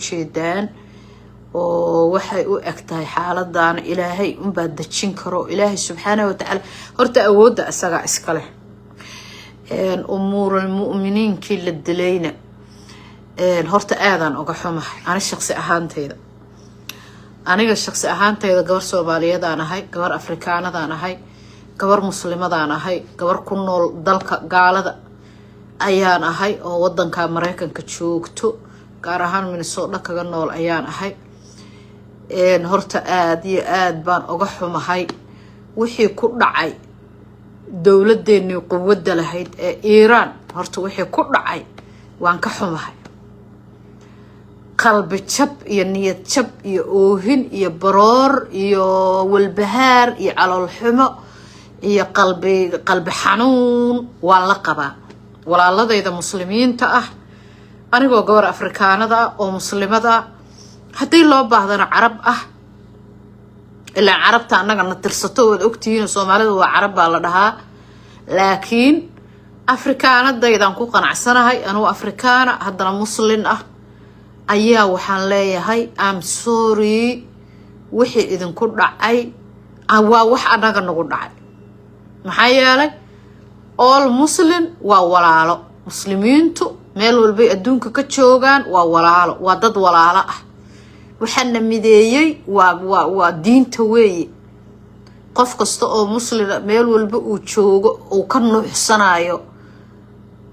Jeedaan oo waxay u eg tahay xaaladan Ilaahay unbaa dejin karo. Ilaahay subxaanahu watacaala horta awoodda isagaa iska leh. Umuurul mu'miniinkii la dilayna horta aadaan uga xumahay. Ani shaqsi ahaantayda, aniga shaqsi ahaantayda, gabar Soomaaliyeedaan ahay, gabar Afrikaanadaan ahay, gabar Muslimadaan ahay, gabar ku nool dalka gaalada ayaan ahay oo wadanka Mareykanka joogto, gaar ahaan Minnesota kaga nool ayaan ahay. Horta aada iyo aada baan uga xumahay wixii ku dhacay dowladeenii quwadda lahayd ee Iiraan. Horta wixii ku dhacay waan ka xumahay. Qalbi jab iyo niyad jab iyo oohin iyo baroor iyo walbahaar iyo calool xumo iyo qalbi xanuun waan la qabaa walaaladayda Muslimiinta ah. Anigoo gabar Afrikaanada ah oo Muslimada ah, haddii loo baahdana Carab ah, ilaa Carabta annaga na tirsato, waad ogtihiin, Soomaalida waa Carab baa la dhahaa, laakiin Afrikaanadaydaan ku qanacsanahay. Anugu Afrikaana haddana Muslin ah ayaa waxaan leeyahay, am sorry. Wixii idinku dhacay waa wax annaga nagu dhacay. Maxaa yeelay, all Muslim waa walaalo. Muslimiintu meel walbay adduunka ka joogaan waa walaalo, waa dad walaalo ah. Waxaana mideeyey waa diinta weeye. Qof kasta oo Muslina meel walba uu joogo uu ka nuuxsanayo,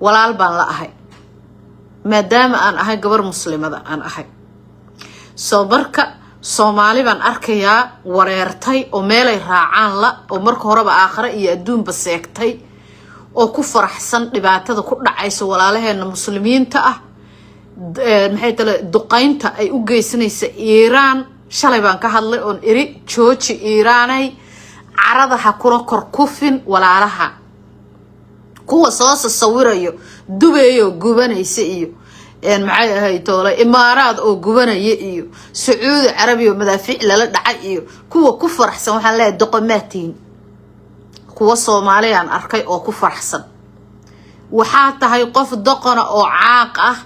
walaal baan la ahay, maadaama aan ahay gabar Muslimada aan ahay. Soo marka Soomaali baan arkayaa wareertay oo meelay raacaan la, oo marka horeba aakhare iyo adduunba seegtay, oo ku faraxsan dhibaatada ku dhacaysa walaalaheena Muslimiinta ah. Maxay tale, duqaynta ay u geysanaysa Iiraan shalay baan ka hadlay oon iri, jooji Iiraanay, carada ha kula kor kufin walaalaha. Kuwa soo sasawirayo Dubeeyoo gubanaysa iyo, maxay ahayd toole, Imaaraad oo gubanaya iyo Sacuudi Carabiya oo madaafiic lala dhacay iyo kuwa ku faraxsan, waxaan leeyahay, doqomaatiin. Kuwa Soomaaliyaan arkay oo ku faraxsan. Waxaa tahay qof doqona oo caaq ah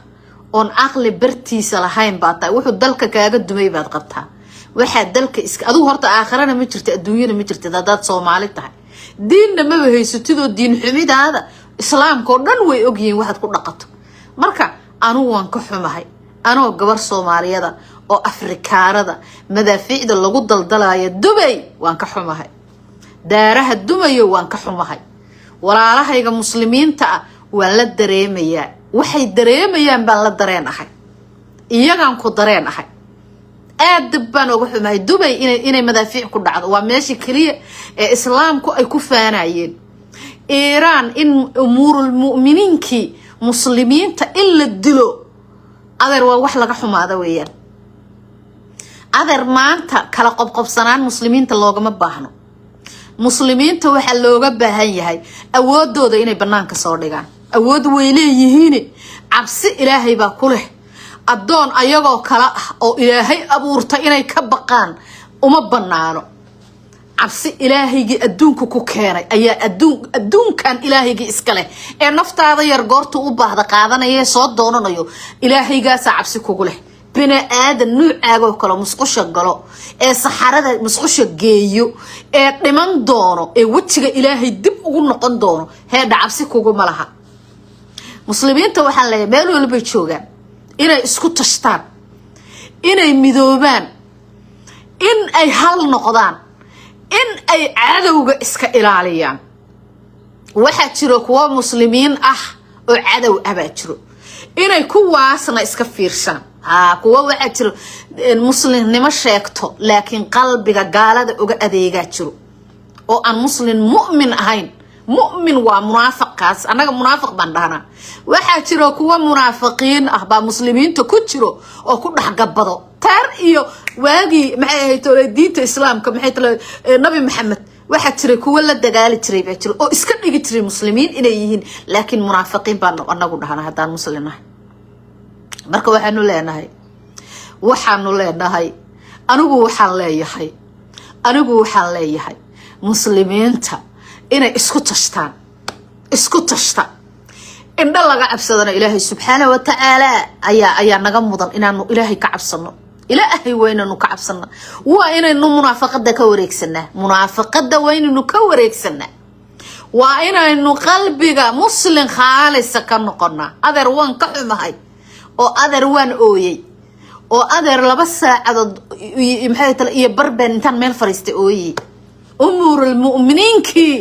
oon aqli bartiisa lahayn baa tahay. Wuxuu dalka kaaga dumay baad qabtaa. Waxaa dalka iska adigu horta aakhirana ma jirta, adduunyana ma jirtid. Haddaad Soomaali tahay, diinna maba haysatidoo diin xumidaada Islaamka oo dhan way ogyihiin waxaad ku dhaqato. Marka anugu waan ka xumahay, anoo gabar Soomaaliyada oo Afrikaanada, madaafiicda lagu daldalayo Dubay waan ka xumahay, daaraha dumayo waan ka xumahay. Walaalahayga Muslimiinta ah waan la dareemayaa. Waxay dareemayaan baan la dareen ahay, iyagaan ku dareen ahay. Aad baan uga xumahay Dubay inay madaafiic ku dhacdo. Waa meesha keliya ee Islaamku ay ku faanayeen. Iiraan in umuurul mu'miniinkii Muslimiinta in la dilo, adeer, waa wax laga xumaada weeyaan. Adeer, maanta kala qobqobsanaan Muslimiinta loogama baahno. Muslimiinta waxaa looga baahan yahay awoodooda inay banaanka soo dhigaan. Awood way leeyihiin, cabsi Ilaahay baa ku leh. Addoon ayagoo kale ah oo Ilaahay abuurtay inay ka baqaan uma banaano. Cabsi Ilaahaygii adduunka ku keenay ayaa adduun adduunkan Ilaahaygii iska leh ee naftaada yar goortuu u baahda qaadanaya ee soo doonanayo, Ilaahaygaasaa cabsi kugu leh. Bini aadan nuucaagoo kale musqusha galo ee saxarada musqusha geeyo ee dhiman doono ee wejiga Ilaahay dib ugu noqon doono, heedha, cabsi kuguma laha. Muslimiinta waxaan leeyahay, meel walbay joogaan, inay isku tashtaan, inay midoobaan, in ay hal noqdaan, in ay cadowga iska ilaaliyaan. Waxaa jiro kuwa Muslimiin ah oo cadow ah baa jiro, inay kuwaasna iska fiirshaan. Ha, kuwa waxaa jiro muslimnimo sheegto laakiin qalbiga gaalada uga adeegaa jiro oo aan Muslim mu'min ahayn. Mu'min waa munaafiqkaas, annaga munaafiq baan dhahnaa. Waxaa jiro kuwa munaafiqiin ah baa muslimiinta ku jiro oo ku dhex gabado. Taar iyo waagii, maxay ahayd tole, diinta Islaamka, maxay tole, Nabi Maxamed, waxaa jiray kuwa la dagaali jiray baa jiro oo iska dhigi jiray Muslimiin inay yihiin, laakiin munaafiqiin baan anagu dhahnaa haddaan Muslim nahay. Marka waxaanu leenahay, anigu waxaan leeyahay Muslimiinta inay isku tashtaan, isku tashta. Indho laga cabsadana Ilaahay subxaana wa tacaala ayaa naga mudan inaanu Ilaahay ka cabsano. Ilaahay waa inaynu ka cabsana, waa inaynu munaafaqada ka wareegsanaa. Munaafaqada waa inaynu ka wareegsanaa, waa inaynu qalbiga Muslim khaalisa ka noqonaa. Adeer, waan ka xumahay oo adeer waan ooyey oo adeer 2 saacadood, maxay tale, iyo barbeen intaan meel fariistay ooyey umuurul mu'miniinkii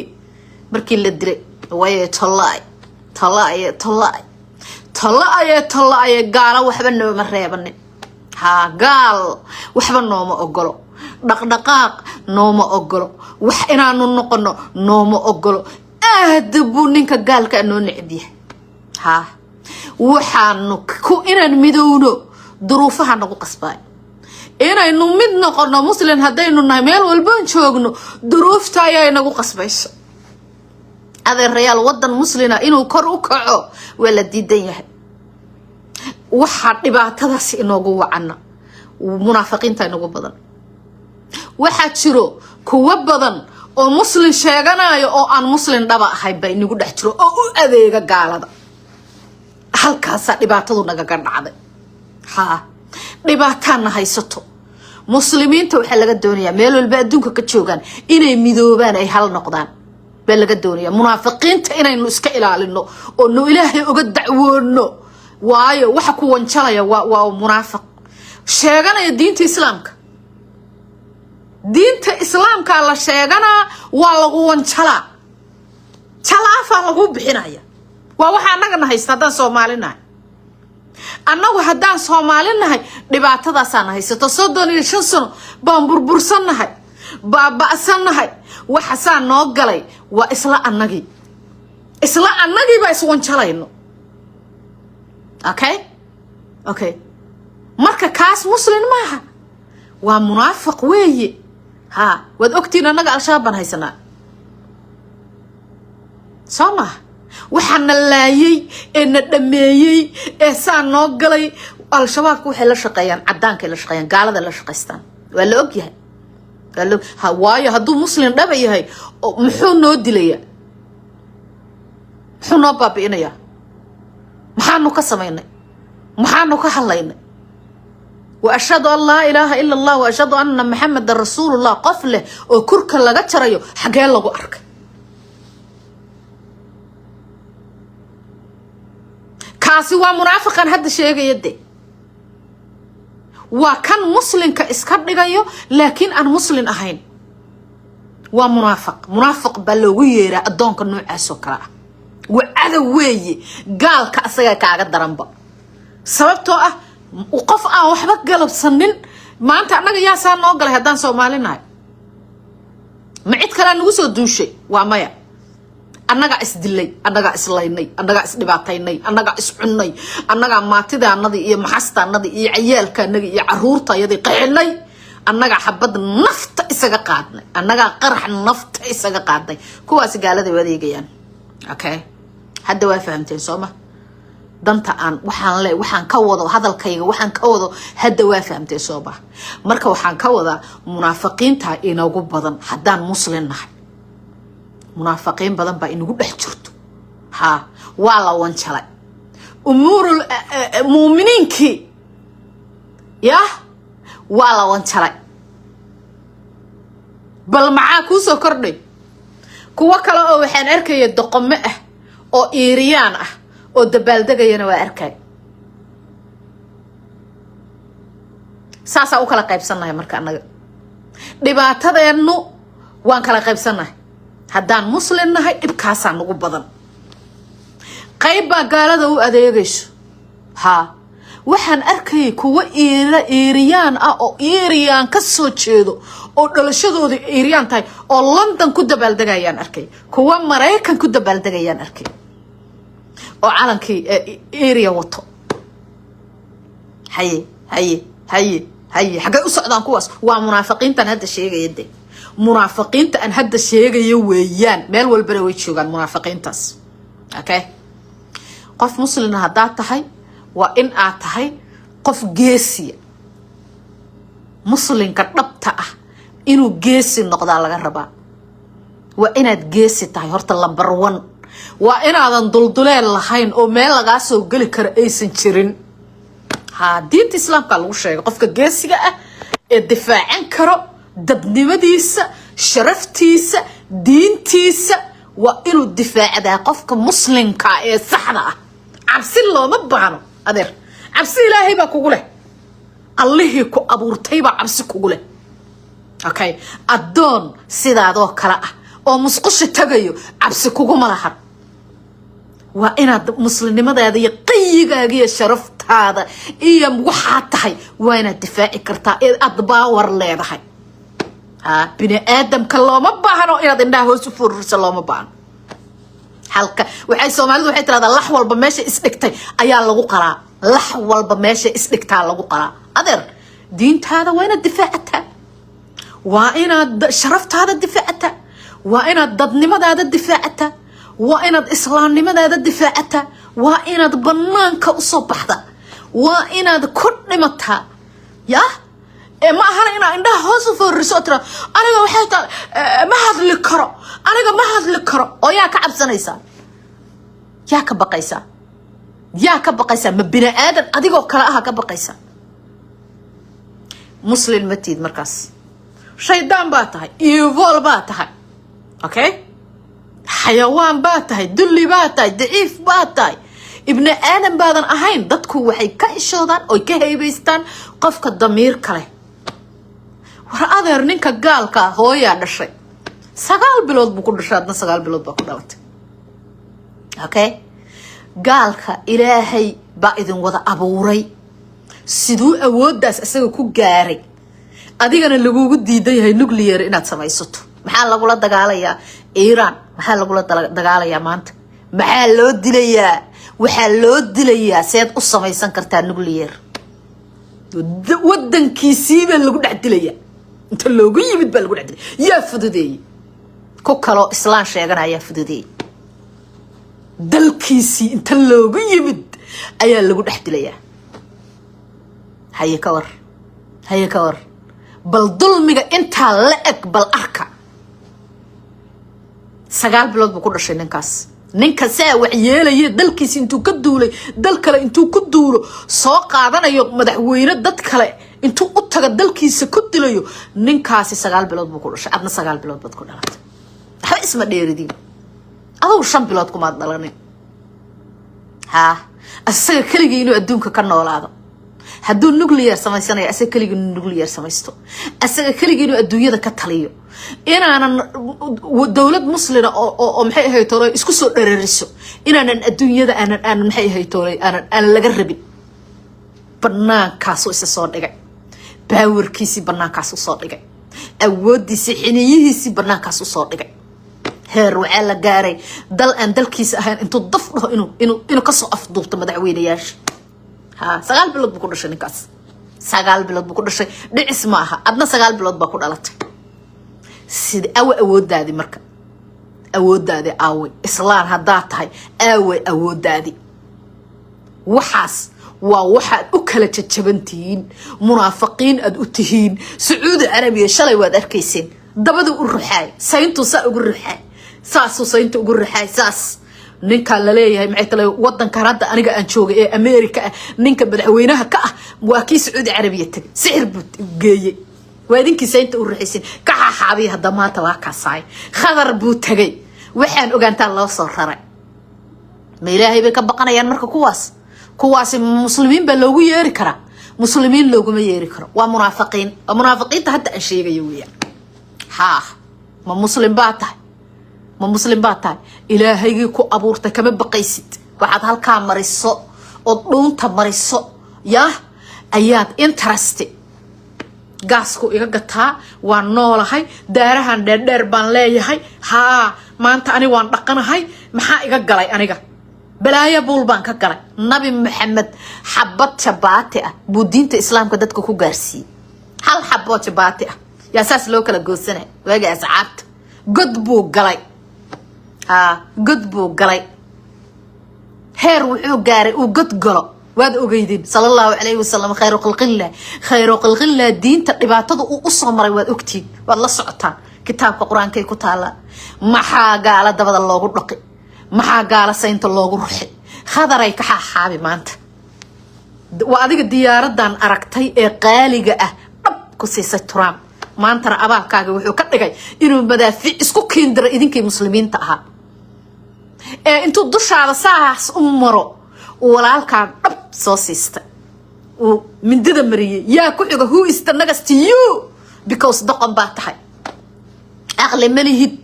markii la dilay. Waaye tollaay, tollaaye, tollaay, tollaaye, tollaaye, gaalo waxba nooma reebanin. Haa, gaal waxba nooma ogolo, dhaqdhaqaaq nooma ogolo, wax inaanu noqono nooma ogolo. Aad buu ninka gaalka noo necab yahay. Haa, waxaanu ku inaan midowno duruufaha nagu qasbaay, inaynu mid noqono Muslim haddaynu nahay meel walboon joogno, duruufta ayaa inagu qasbayso. Adeerayaal, wadan muslina inuu kor u kaco waa la diidan yahay. Waxaa dhibaatadaasi inoogu wacana munaafiqiinta inagu badan. Waxaa jiro kuwo badan oo Muslim sheeganayo oo aan Muslim dhaba ahayn baa inagu dhex jiro oo u adeega gaalada. Halkaasaa dhibaatadu nagaga dhacday. Haa, dhibaataana haysato. Muslimiinta waxaa laga doonayaa meel walba adduunka ka joogaan inay midoobaan, ay hal noqdaan baa laga doonaya. Munaafiqiinta inaynu iska ilaalino oo nu Ilaahay uga dacwoono, waayo waxa ku wanjalaya waa munaafiq sheeganaya diinta Islaamka. Diinta Islaamkaa la sheeganaa, waa lagu wanjalaa, jalaafaa lagu bixinaya. Waa waxa annagana haysta haddaan Soomaali nahay. Annagu haddaan Soomaali nahay dhibaatadaasaana haysato. 35 sano baan burbursannahay, baaba'sannahay. Waxasaa noo galay waa isla annagii, isla annagii baa iswanjalayno. Okay, marka kaas Muslim maaha, waa munaafiq weeye. Ha, waad ogtihiin, annaga Al-Shabaab baan haysanaa, soo maha? Waxaa na laayay ee na dhameeyey ee saa noo galay Al-Shabaabka. Waxay la shaqeeyaan cadaankay la shaqeeyaan, gaalada la shaqaystaan. Waa la ogyahay, waa la ha. Waayo hadduu Muslim dhaba yahay, muxuu noo dilayaa? Muxuu noo baabi'inayaa? Maxaanu ka samaynay? Maxaanu ka hadlaynay? وأشهد أن لا إله إلا الله وأشهد أن محمدا رسول الله qof leh oo kurka laga jarayo xagee lagu arkay? Kaasi waa munaafiqan hadda sheegaya de. Waa kan Muslimka iska dhigayo laakiin aan Muslim ahayn, waa munaafiq. Munaafiq baa loogu yeeraa addoonka noocaas oo kale ah. Waa cadow weeye, gaalka asagaa kaaga daranba, sababtoo ah qof aan waxba galabsanin. Maanta annaga yaa saa noo galay haddaan Soomaali nahay? Ma cid kalea nagu soo duushay? Waa maya. Annagaa isdilay, annagaa islaynay, annagaa isdhibaataynay, annagaa iscunnay, annagaa maatidaanadii iyo maxastaanadii iyo cayaalkaanagii iyo caruurtayadii qixinay, annagaa xabad nafta isaga qaadnay, annagaa qarax nafta isaga qaadnay. Kuwaasi gaalada u adeegayaan. Okay, hadda waa fahamteen, soo ma? Danta aan waxaan le, waxaan ka wado hadalkayga, waxaan ka wado hadda waa fahamteen, soo ma? Marka waxaan ka wadaa munaafiqiinta inagu badan. Haddaan Muslim nahay munaafiqiin badan baa inagu dhex jirto. Ha, waa la wanjalay umuurul muuminiinkii, yah, waa la wanjalay. Bal maxaa kuusoo kordhay? Kuwo kale oo waxaan arkaya doqomo ah oo Iiriyaan ah oo dabaaldegayana waa arkay. Saasaa u kala qaybsannahay. Marka annaga dhibaatadeennu waan kala qaybsannahay. Haddaan Muslim nahay dhibkaasaa nagu badan. Qayb baa gaalada u adeegayso. Haa, waxaan arkayay kuwo Iiriyaan ah oo Iiriyaan ka soo jeedo oo dhalashadooda Iiriyaan tahay oo London ku dabaaldegayaan arkay, kuwo Maraykan ku dabaaldegayaan arkay oo calankii Iiriya wato. Haye, haye, haye, haye, xaggay u socdaan kuwaas? Waa munaafiqiintan hadda sheegaya de, munaafiqiinta aan hadda sheegayo weeyaan. Meel walbana way joogaan munaafiqiintaas. Okay, qof Muslina haddaad tahay waa in aad tahay qof geesiya. Muslimka dhabta ah inuu geesi noqdaa laga rabaa. Waa inaad geesi tahay horta, number one. Waa inaadan dulduleel lahayn oo meel lagaa soo geli karo aysan jirin. Ha, diinta Islaamka lagu sheegay qofka geesiga ah ee difaacan karo dadnimadiisa, sharaftiisa, diintiisa, waa inuu difaacdaa qofka Muslimka ee saxda ah. Cabsi looma baahno, adeer. Cabsi Ilaahay baa kugu leh, Allihii ku abuurtay baa cabsi kugu leh. Okay, addoon sidaadoo kale ah oo musqusha tagayo cabsi kuguma lahan. Waa inaad muslimnimadaada iyo qayigaaga iyo sharaftaada iyo waxaa tahay waa inaad difaaci kartaa ee aad power leedahay. Ha, bini aadamka looma baahno inaad indhaha hoos u foorarso, looma baahno. Halka waxay Soomaalidu waxay tiraahdaa, "Lax walba meesha isdhigtay ayaa lagu qalaa." Lax walba meesha isdhigtaa lagu qalaa. Adeer, diintaada waa inaad difaacataa, waa inaad sharaftaada difaacataa, waa inaad dadnimadaada difaacataa, waa inaad islaamnimadaada difaacataa, waa inaad banaanka usoo baxda, waa inaad ku dhimataa. Yah, ee ma ahana inaad indhaha hoos u foorriso oo tira, "Aniga waxay tahay ma hadli karo, aniga ma hadli karo." Oo yaa ka cabsanaysaa? Yaa ka baqaysaa? Yaa ka baqaysaa? Ma bini aadan adigoo kale aha ka baqaysaa? Muslim ma tiid markaas, shaydaan baa tahay, evil baa tahay, okay, xayawaan baa tahay, dulli baa tahay, daciif baa tahay, ibni aadan baadan ahayn. Dadku waxay ka xishoodaan oy ka haybaystaan qofka damiirka leh. War adeer, ninka gaalka ah hooyaa dhashay, 9 bilood buu ku dhashay, adna 9 bilood baa ku dhalatay. Okay, gaalka Ilaahay baa idin wada abuuray. Siduu awooddaas isaga ku gaaray, adigana lagugu diidan yahay nuclear inaad samaysato? Maxaa lagula dagaalayaa Iiraan? Maxaa lagula dagaalayaa maanta? Maxaa loo dilayaa? Waxaa loo dilayaa, seed u samaysan kartaa nuclear? Wadankiisiibaa lagu dhex dilayaa, inta loogu yimid baa lagu dhex dilaya. Yaa fududeeyey? Ku kaloo Islaan sheeganayaa fududeeyey. Dalkiisii inta loogu yimid ayaa lagu dhex dilayaa. Haye, ka war? Haye, ka war? Bal dulmiga intaa la eg bal arka. 9 bilood buu ku dhashay ninkaas. Ninka saa wax yeelaya, dalkiisi intuu ka duulay dal kale intuu ku duulo soo qaadanayo madaxweyne, dad kale intuu u tago dalkiisa ku dilayo, ninkaasi 9 bilood buu ku dhashay. Adna 9 bilood baad ku dhalatay. Waxba isma dheeridin. Adugu 5 bilood kumaad dhalanin. Haa, isaga keligii inuu adduunka ka noolaado, hadduu nuclear samaysanaya, asaga keligii inuu nuclear samaysto, asaga keligii inuu adduunyada ka taliyo, inaanan dowlad muslina oo maxay ahayd toolay isku soo dhereriso, inaanan adduunyada aanan maxay ahayd toolay aanan laga rabin. Banaankaasuu isa soo dhigay, powerkiisii banaankaas usoo dhigay, awoodiisii, xiniyihiisii banaankaas usoo dhigay. Heer waxaa la gaaray dal aan dalkiisa ahayn intuu daf dhaho inuu kasoo afduubto madaxweynayaasha. Ha, 9 bilood buu ku dhashay ninkaas, 9 bilood buu ku dhashay. Dhicis ma aha. Adna 9 bilood baa ku dhalatay. Sida awe awooddaadii marka? Awooddaadii aawe? Islaan haddaa tahay, aawe awooddaadii? Waxaas waa waxaad u kala jajabantihiin, munaafiqiin aad u tihiin. Sacuudi Carabiya shalay waad arkayseen, dabadu u ruxaay, sayntuu saa ugu ruxaay, saasuu saynta ugu ruxaay. Saas ninkaan laleeyahay, maxay tale, wadankan hadda aniga aan joogay ee America ah, ninka madaxweynaha ka ah waa kii Sacuudi Carabiya tegay, sixir buu geeyey. Waa idinkii saynta u ruxaysin ka xaxaabiya. Hadda maanta waa kaasaay, Khadar buu tegay. Waxaan ogaantaa loo soo raray. Ma Ilaahay bay ka baqanayaan marka kuwaas? Kuwaasi muslimiin baa loogu yeeri karaa? Muslimiin looguma yeeri karo. Waa munaafiqiin, waa munaafiqiinta hadda aan sheegayo weeyaan. Haa, ma muslim baa tahay? Ma muslim baa tahay? Ilaahaygii ku abuurtay kama baqaysid. Waxaad halkaa mariso ood dhuunta mariso yah ayaad interest. Gaasku iga gataa, waan noolahay, daarahan dheerdheer baan leeyahay. Haa, maanta ani waan dhaqanahay. Maxaa iga galay aniga? Balaayo buul baan ka galay. Nabi Maxamed xabad jabaati ah buu diinta Islaamka dadka ku gaarsiiyey. Hal xaboo jabaati ah yaa saas loo kala goosanay waagii asxaabta. God buu galay. Haa, god buu galay. Heer wuxuu gaaray uu god galo. Waad ogeydin, sala Allahu calayhi wasalam, khayru khalqillah, khayru khalqillah. Diinta dhibaatada uu usoo maray waad ogtihiin, waad la socotaan, kitaabka Qur-aankay ku taallaa. Maxaa gaala dabada loogu dhaqi? Maxaa gaala saynta loogu ruxay? Khadaray ka xaaxaabi maanta. Waa adiga diyaaradan aragtay ee qaaliga ah dhab ku siisay Trump. Maantana abaalkaaga wuxuu ka dhigay inuu madaafiic isku kiindiro idinkii Muslimiinta ahaa, ee intuu dushaada saas u maro uu walaalkaa dhab soo siistay, uu mindida mariyey. Yaa ku xiga? Who is the next? You, because doqon baa tahay, aqli malihid,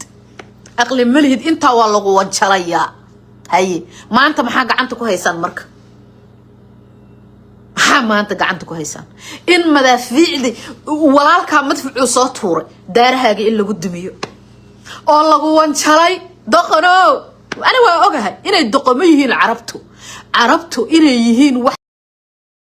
aqli malihid. Intaa waa lagu wanjalayaa. Haye, maanta maxaa gacanta ku haysaan marka? Maxaa maanta gacanta ku haysaan? In madaafiicdi walaalkaa madfucuu soo tuuray daarahaaga in lagu dumiyo oo lagu wanjalay. Doqono, ani waa ogahay inay doqomo yihiin Carabtu, Carabtu inay yihiin wax.